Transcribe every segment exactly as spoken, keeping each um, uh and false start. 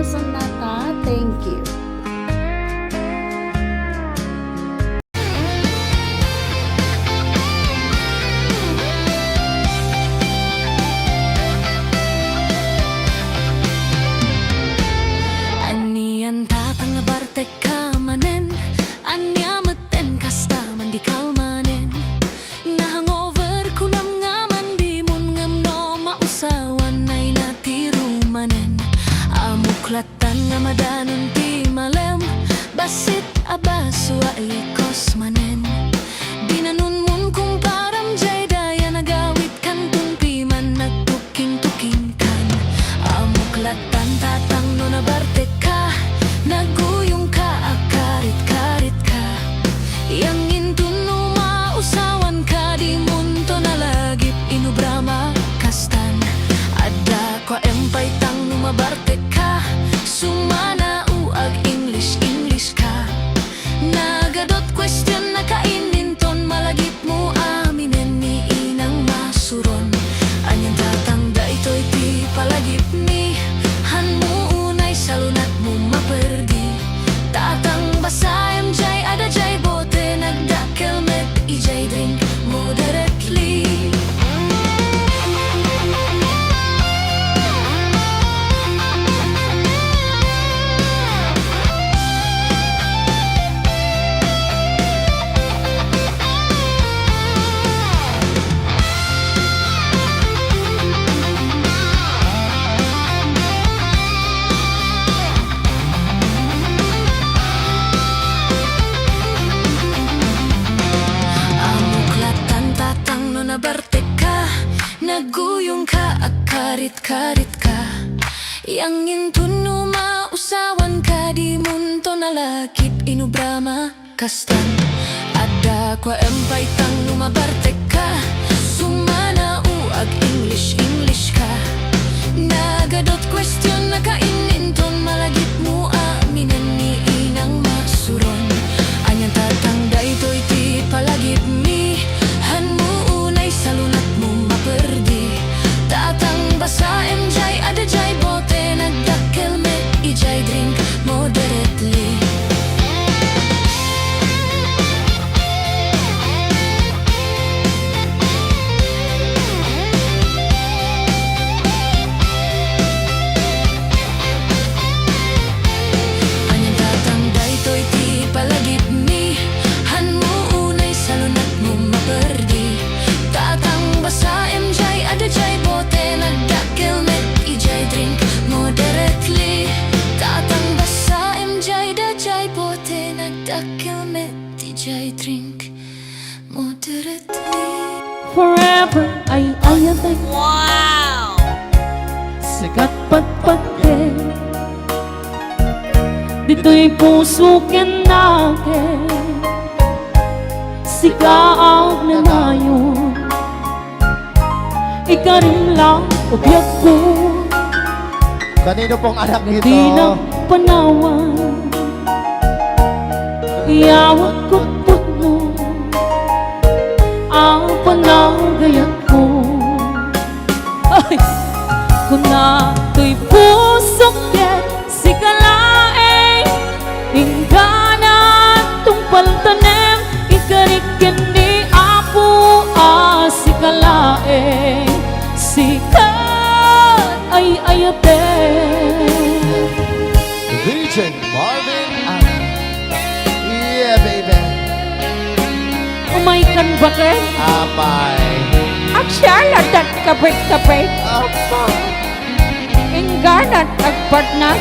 Sonata, thank you. Anian tatang nabartekka manen? Ania metten kasta mandikal manen? Nga hangover kunam nga mandimon ngem no mausawan ay natirumanen. Amok lattan nga madanon ti malem, bassit a baso a ikos manen. Dinanonmon kumparam jay daya nagawid kanton piman nagtukingtukingkan. Amok lattan tatang no nabartekka, naguyongka, agkarit-karitka. Yanginton no mausawanka, dimonto nalagip inubram a kastan. Adda kua empay tang no mabartekka, sumana o ag-English-English ka. Nagadot question na kainninton malagipmo aminen ni inang masuron. Anian tatang daytoy ti palagipmi, hanmo unay salunatmo maperdi. Tatang basaem jay adajay bote, nagdakkel met ijay drink moderately. Amok lattan tatang no nabartekka, naguyongka, agkarit-karitka. Yanginton no mausawanka, dimonto nalagip inubram a kastan. Adda kua empay tang no mabartekka, sumana o ag-English-English ka. Nagadot question na kainninton malagipmo aminen ni inang masuron. Anian tatang daytoy ti palagipmi, hanmo unay salunatmo maperdi. Tatang basaem jay adajay bote, nagdakkel met ijay drink moderately. Anian tatang daytoy ti palagipmi, hanmo unay salunatmo maperdi. Tatang basaem jay adajay bote, nagdakkel met ijay drink moderately. Tatang basaem jay adajay bote, nagdakkel met ijay drink moderately. Forever ay ayatek. Wow! Sikat patpatke. Ditoy puso ken nakem. Sika agnanayon. Ikarim lang o biagko. Kanino pong anak ito? Di na panawan. Iyawat ko pudno. Ang panagayat ko. Ay! Kuna toy pusok ket sika laeng, inggana tungpal tanem, ikarik ken ni Apo a sika laeng, sika ay ayatek. Virgin Marvin and, yeah, baby. Umaykan baket? Apay. Agsiarladat kapet-kapet. Apay. Ingganat agpatnag.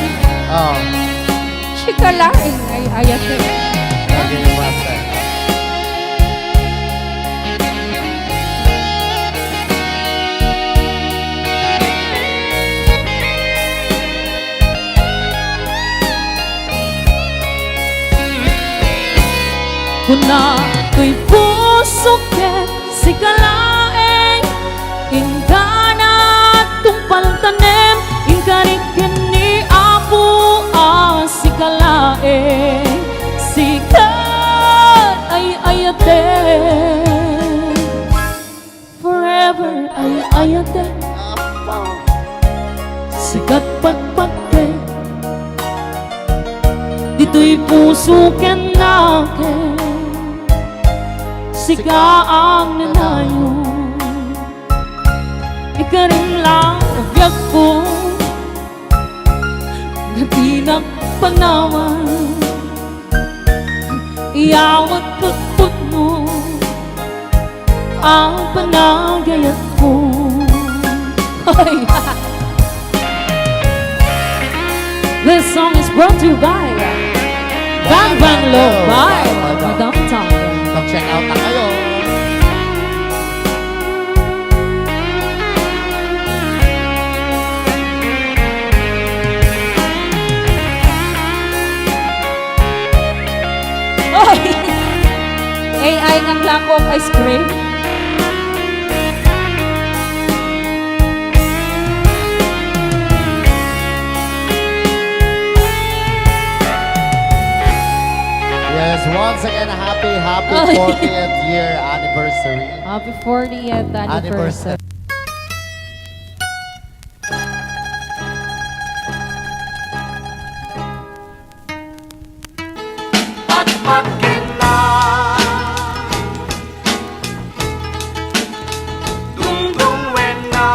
Oh. Sika laeng ay ayatek. Lagi ni Master. Kuna toy pusok ket sika laeng, inggana tungpal tanem, inkarik ken ni Apo a sika laeng, sika ay ayatek. Forever ay ayatek. Sikat patpatke. Toy puso ken nakem, sika ang nanayon. Ikarim la a biagko, nga di nagpanawan. Iyawat ket pudno a panagayatko. Hoy! This song is brought to you by Bang Bang Love by Madam Tang. Mag-check out na kayo. Oy! A I nga klako ice cream. Yes, once again, happy, happy Ay. fortieth year anniversary. Happy fortieth anniversary. Anniversary. Pakpak ken na, dungdung wen na.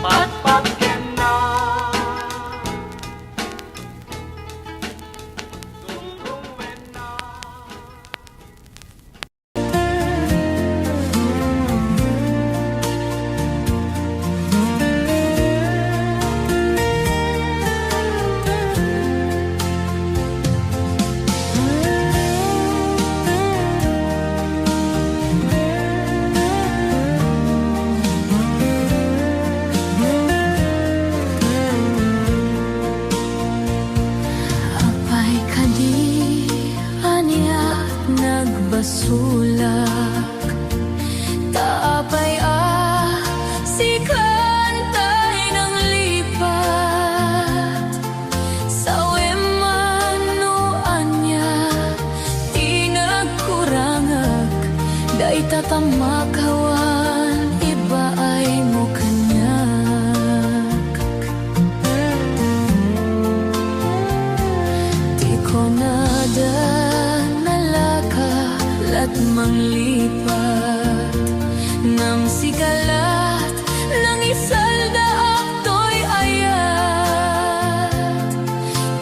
Pakpak ken na, dungdung wen na. Apay kadi, ania nagbasolak? Ta apay a sika tay nanglipat? Sawem man no ania ti nagkurangak, dayta ta makawan ibaaymo kaniak. Ti kunada, nalaka la't manglipat, ngem sika la't nangisaldaak toy ayat.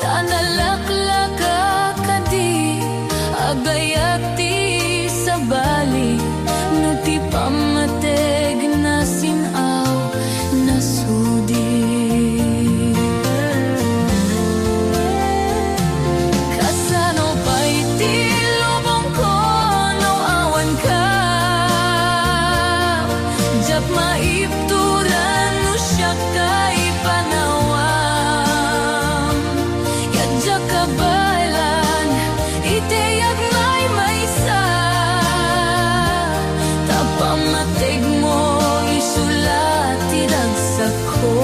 Ta nalaklaka kadi, agayat ti sabali, no ti pammateg nasin-aw nasudi. Kasano pay ti lubongko no awanka? Diak maibturan no siak tay panawam. Ket diak kabaelan iti agmaymaysa, ta pammategmo isu la ti ragsakko.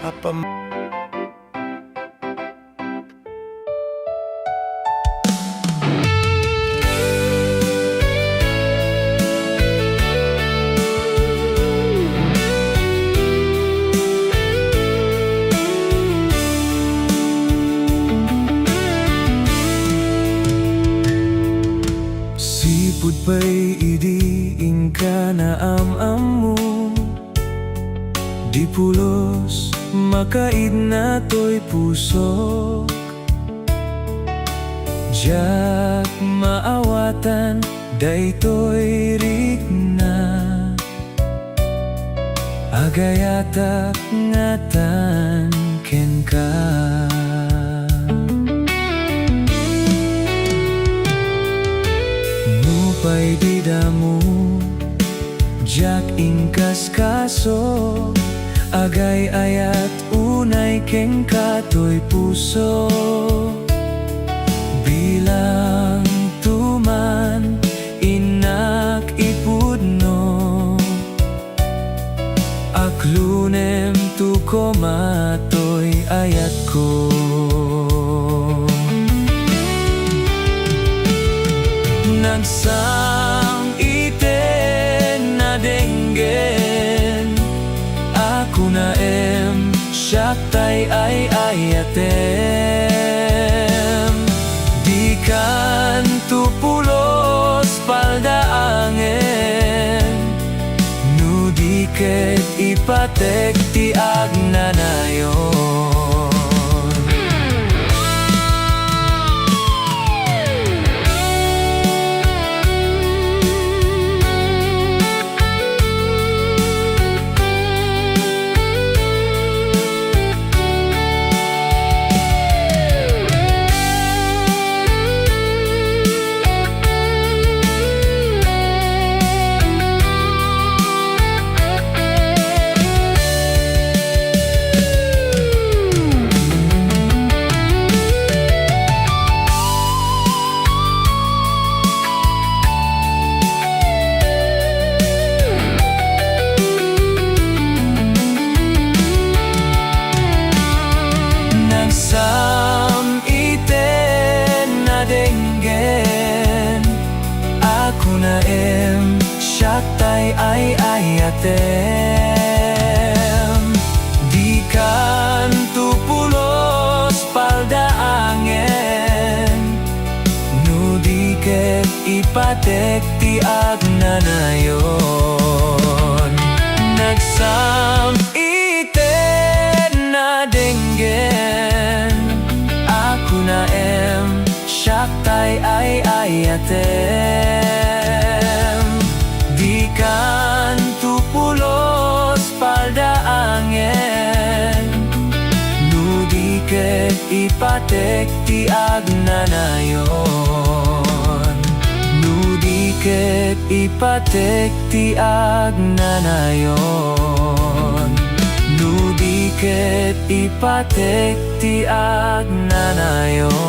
Apam- Sipud pay idi inka naam-ammo, di pulos makaidna toy pusok. Diak maawatan daytoy rikna. Agayatak ngatan kenka. Nupay dida ammo, diak inkaskaso, agay-ayat unay kenka toy puso. Bilang tuman innak ipudno, aklunem to koma toy ayatko. Nagsam-iten a denggen a kunaem, siak tay ay-ayatem. Dikan to pulos paldaangen, no di ket ipatek ti agnanayon. Nagsam-iten a denggen a kunaem, siak tay ay-ayatem. Dikan to pulos paldaangen, no di ket ipatek ti agnanayon. Nagsam-iten a denggen a kunaem, siak tay ay-ayatem. Dikan to pulos paldaangen, no di ket ipatek ti agnanayon. No di ket ipatek ti agnanayon. No di ket ipatek ti agnanayon.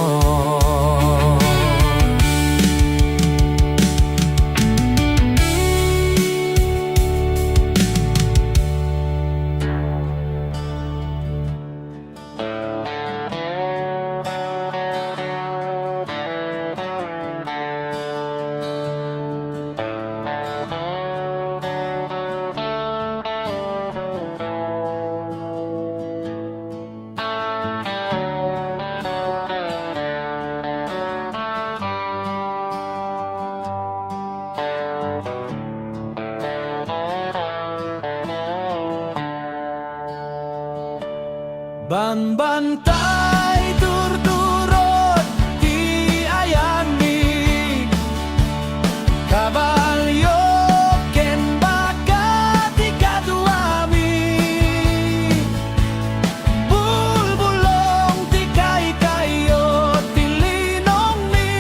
Banbantay, turturod ti ayanmi, kabalio ken baka ti kaduami. Bulbulong ti kaykayyo ti linongmi.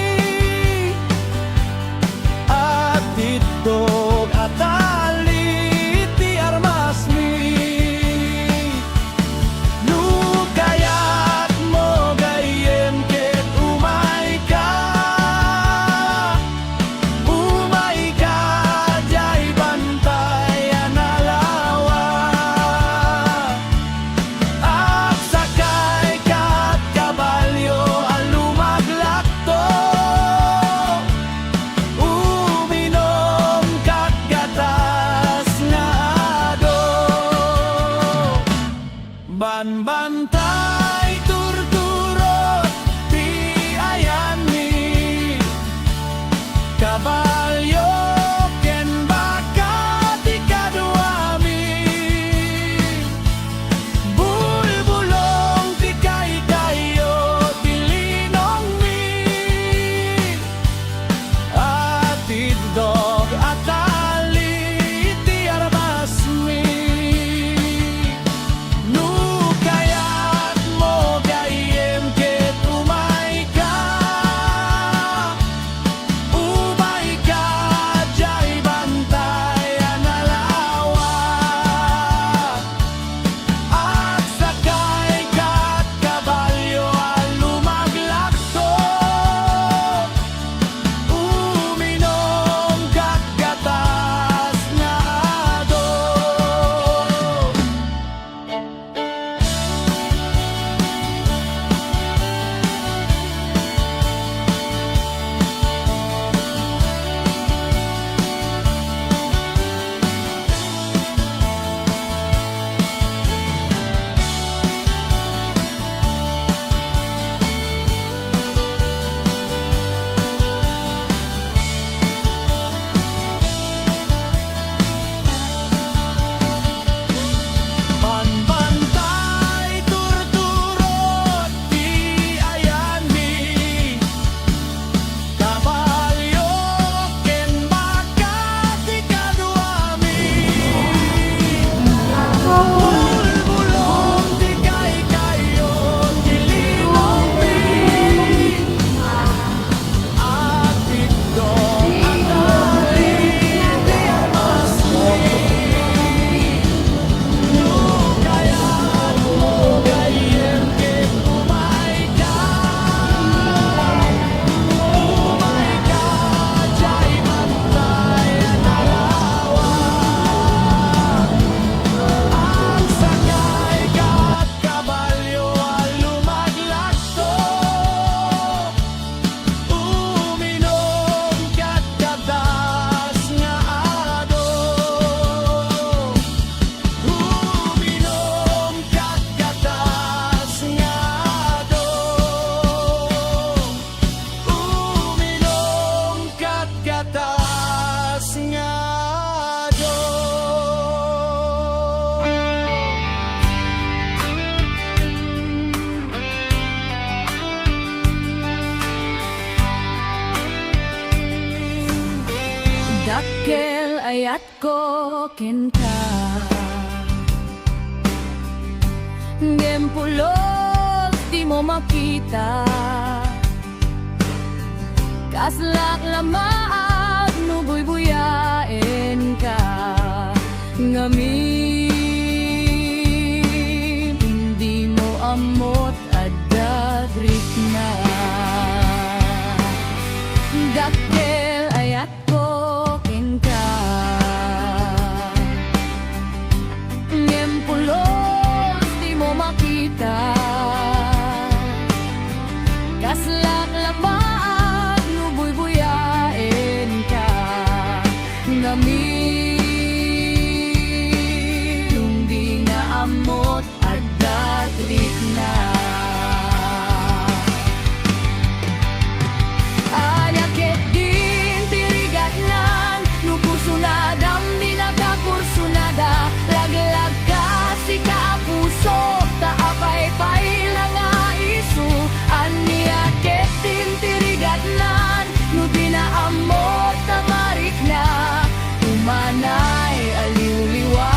Dakkel ayatko kenka, ngem pulos dimo makita. Kaslak la maag no buybuyaenka, ngamin dimo ammot adda rikna. Dakkel ayatko kenka, ngem pulos dimo makita. Kaslak la maag no buybuyaenka, ngamin dina ammot adda rikna. Ania ketdin ti rigatnan no kursunadam dina ka kursunada? Laglagka, sika a puso, ta apaypay la nga isu. Ania ketdin ti rigatnan no dina ammot ta marikna? Umanay a liwliwa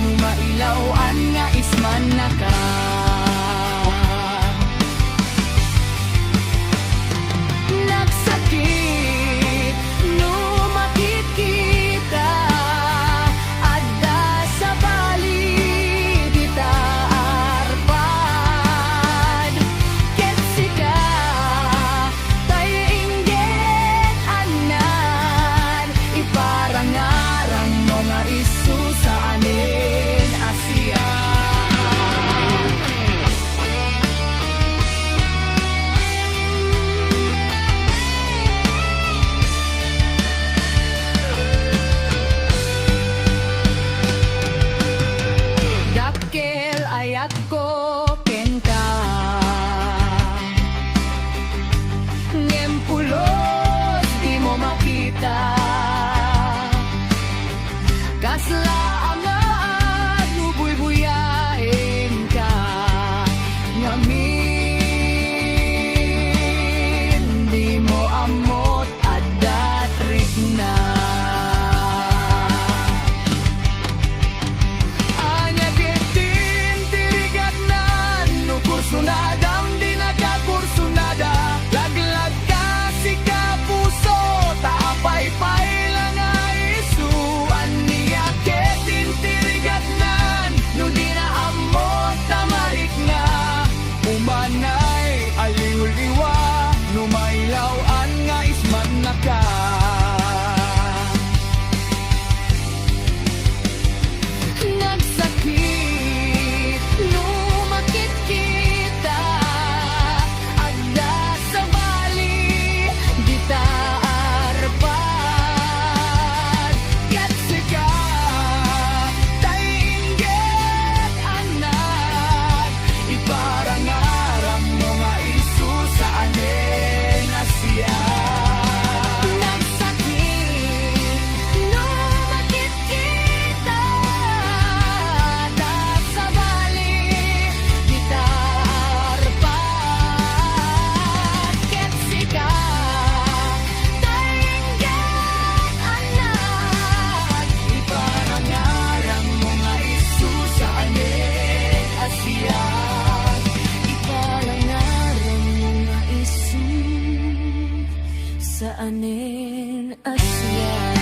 no mailaw-an nga ismannaka. Nagsakit no makitkita, adda sabali dita arpad. Ket sika, tay inggit, annad, iparangarangmo nga isu saanen a siak. Dakkel ayatko kenka, ngem pulos dimo makita. Kasla a maag no buybuyaenka, ngamin dimo ammot adda rikna. Ania ketdin ti rigatnan no kursunadam dina ka kursunada? Laglagka, sika puso, ta apaypay la nga isu. Ania ketdin ti rigatnan no dina ammot ta marikna? Umanay a liwliwa no mailaw-an nga ismannaka. Nagsakit no makitkita, adda sabali dita arpad. Ket sika, tay inggit, annad, iparangarangmo nga isu saanen a siak. Nagsakit no makitkita, ta sabali dita arpad. Ket sika, tay inggit, annad, iparangarangmo nga isu saanen a siak. Iparangarangmo nga isu saanen a siak.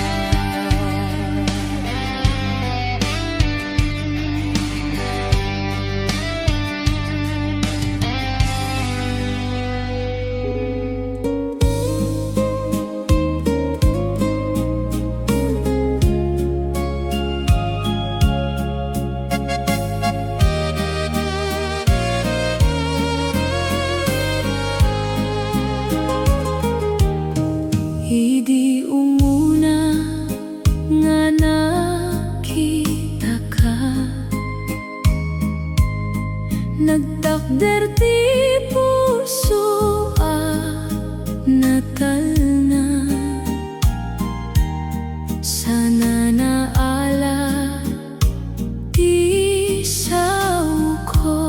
Idi umuna nga nakitaka, nagtakder ti puso a natalna. Sana naala ti saoko,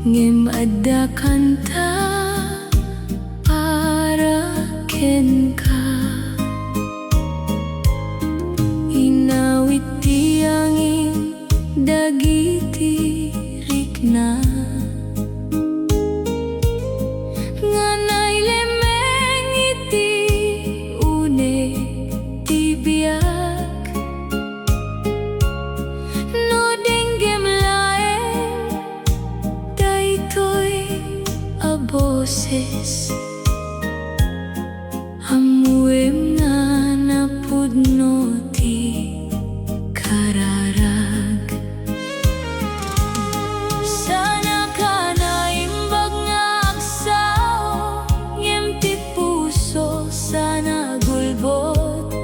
ngem adda kanta para kenka. no ti kararag. Saanak a naimbag nga agsao, ngem ti puso saan a gulbod.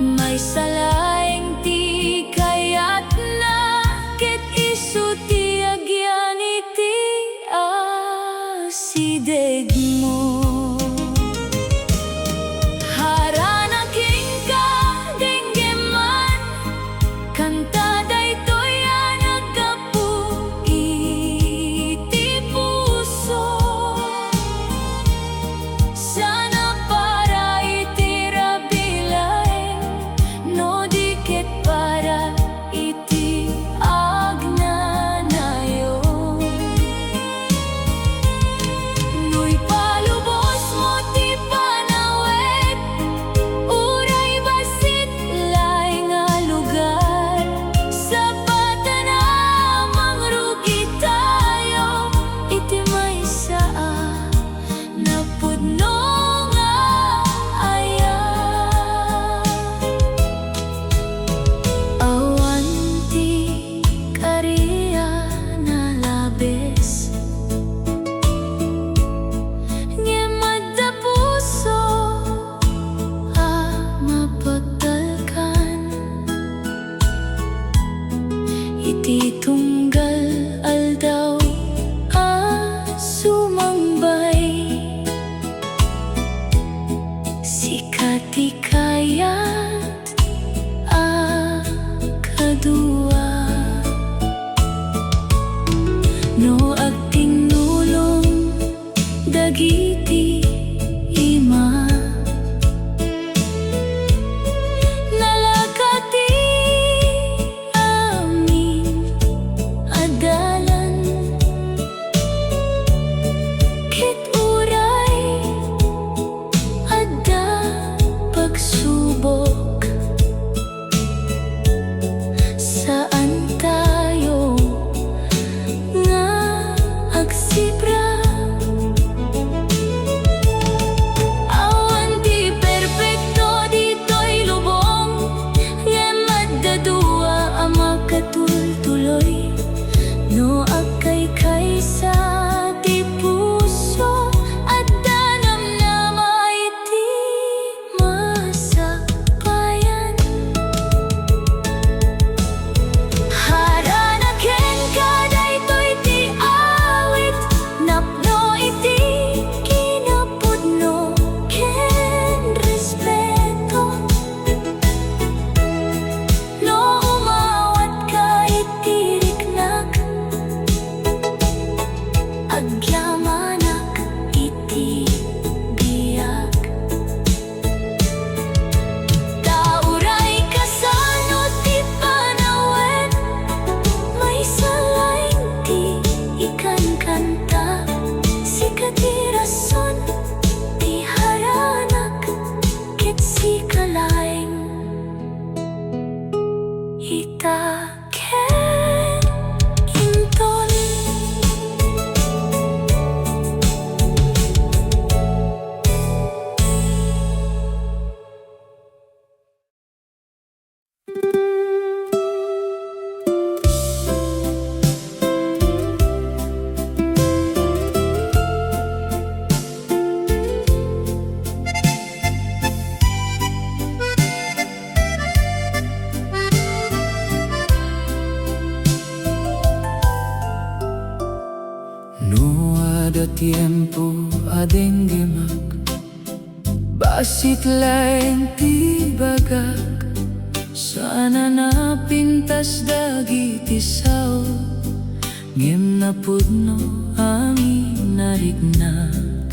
Maysa laeng ti kayatna, ket isu ti agyan iti asidegmo. Harana kenka, denggeman, kanta daytoy a naggapu iti puso. Saan a para iti rabii laeng, no di ket para iti agnanayon. No ipalubosmo ti panawet, uray bassit laeng a lugar, sapatan a mangrugitayo iti maysa a napudno nga ayat. Awan ti kari a nalabes, ngem adda puso a mapagtalkan. Iti tunggal aldaw a sumangbay, sika ti kayat a kadua. No agtinnulong dagiti ima, nalaka ti amin a dalan, ket uray adda pagsubok, saantayo nga agsibra. Awan ti perpekto ditoy lubong, ngem adda dua a makatultuloy. No agkaykaysa ti puso, adda namnama iti masakbayan. Harana kenka daytoy ti awit, napno iti kinapudno ken respeto. No umawatka iti riknak, agyamanak iti biag. Ta uray kasano ti panawet, maysa laeng ti ikankanta. Sika ti rason ti haranak, ket sika laeng ita ken inton. No adda tiempo a denggemak, bassit laeng ti ibagak. Saan a napintas dagiti sao, ngem napudno amin a riknak.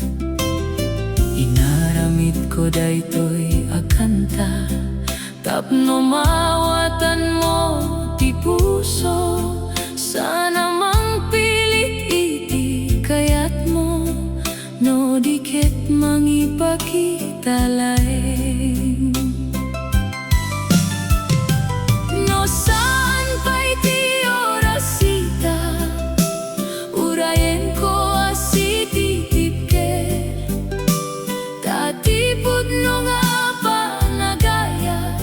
Inaramidko daytoy a kanta tapno maawatanmo ti puso. Saan a mangpilit iti kayatmo, no di ket mangipakita laeng. No saan pay ti oras ita, urayenko a sititibker, ta ti pudno nga a panagayat,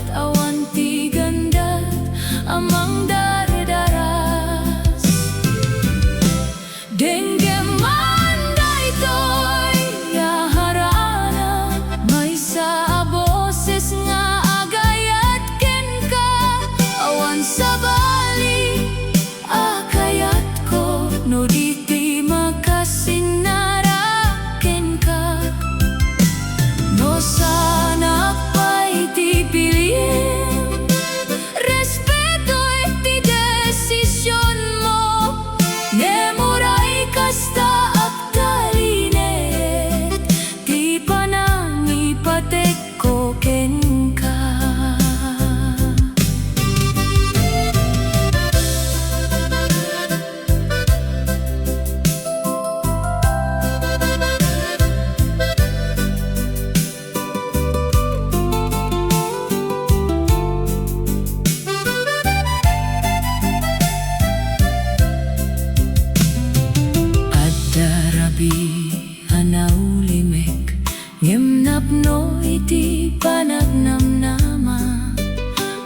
Ngem napno iti panagnamnama,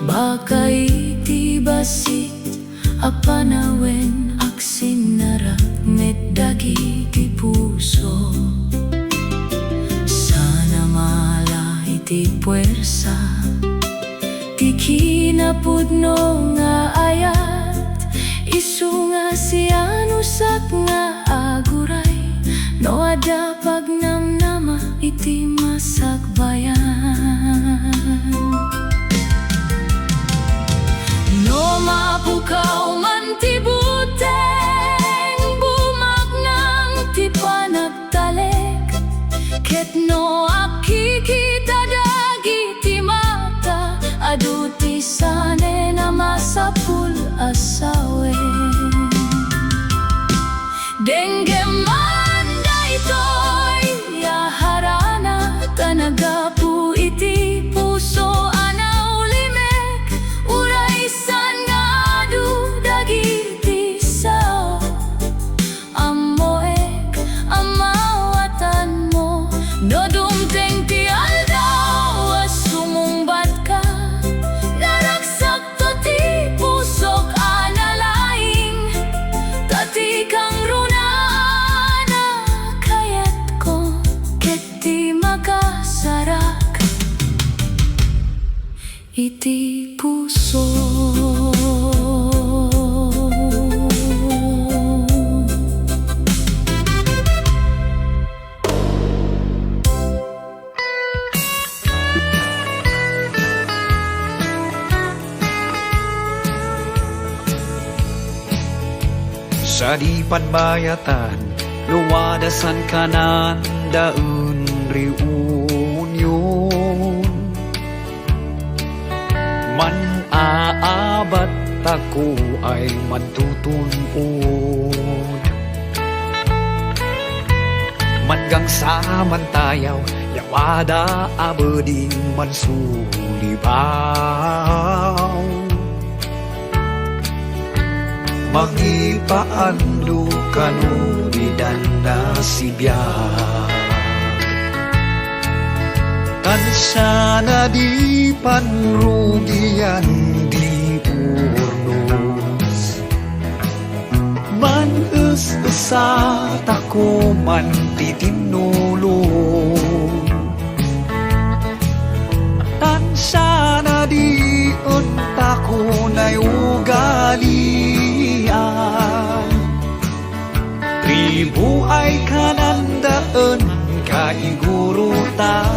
baka iti bassit a panawen, agsinnarak met dagiti puso. Sana mala iti puersa ti kinapudno nga ayat, isu nga sianusak nga aguray, no adda pagnamnama iti masakbayan. No mapukaw man ti buteng, bumaknang ti panag- talek. Ket no akkikita dagiti mata, adu ti sanen a masapul a sawen. Denggem man daytoy a harana, ta naggapu iti puso a naulimek, uray saan nga adu dagiti sao. Ammoek a mawatanmo, no dumteng ti aldaw a sumungbatka, naragsakto ti pusok a nalaing, ta ti kangrunaan a kayatko, ket ti makasarak iti puso. Sadi panbayatan, no adda sankananda en reunion. Man-aabat tako ay mantutun-od. Mangangsa, mantayaw, ya adda a bading mansulibaw. Mangipaandok kano didan a sibibiag. Tan saan a di panrugian ti urnos. Man-es-esatako man ti tinnulong. Tan saan a di entako naiugalian. Tribu ay kananda en kaigurutan.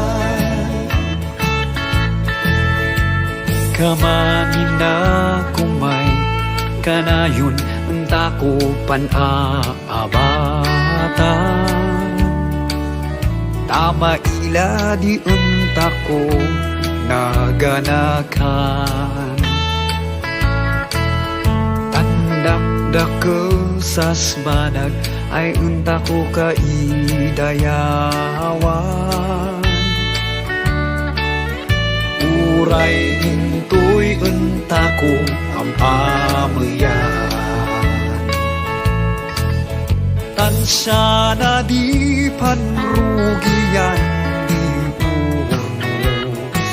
Kamanginako may kanayon entako pan-aabatan. Ta maila di entako naganakan. Tan dakdakesas banag ay entako kaidayawan. Uray intoy entako am-ameyan. Tan saan a di panrugian ti urnos.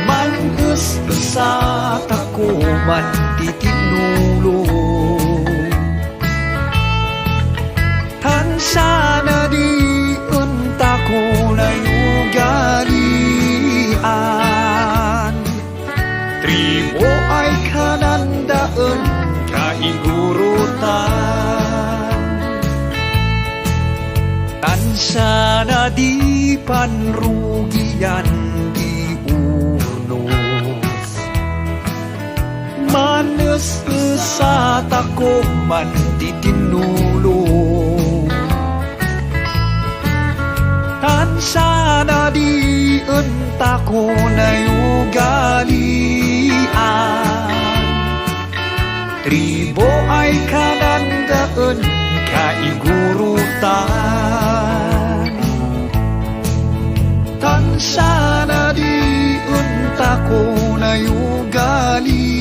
Man-es-esatako man ti tinnulong. Tan saan a di entako naiugalian. Tribu ay kananda en kaigurutan. Tan saan a di panrugian ti urnos. Man-es-esatako man ti tinnulong. Tan saan a di entako naiugalian. Tribu ay kananda en kaigurutan. Tan saan a di entako naiugalian.